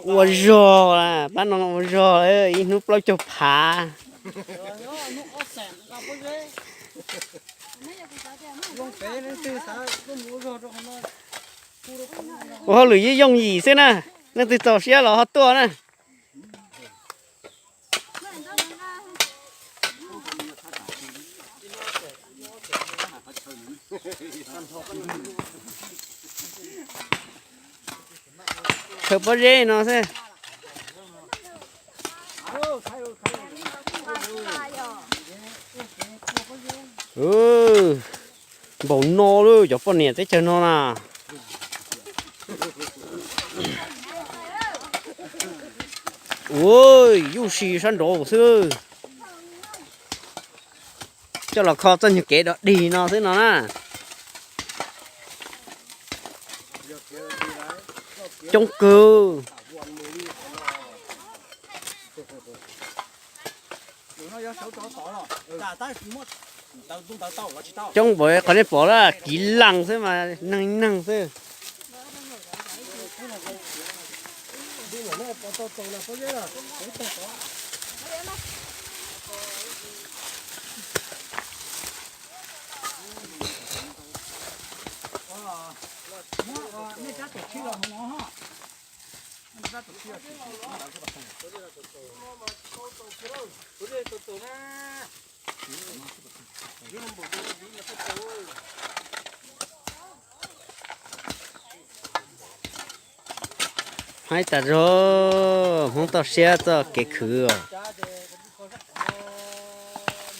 Ua zog, pab no ua zog, ib hnub plaub caug phav. Ua hauj lwm yooj yim xwb na, leej twg txaus siab los ho tuaj na. Khaws pob zeb no xwb. Npaum no lawm cov poj niam teb chaws no na. Ua, yuj si sab nraud xwb. Coj los kho txoj nyuag kev dog dig no xwb no na. Coob kawg. Coob npaum qhov nej pom lawm, kiv lees xwb mas neeg neeg xwb. Haib tas zog, Hmoob toj siab txoj kev khwv.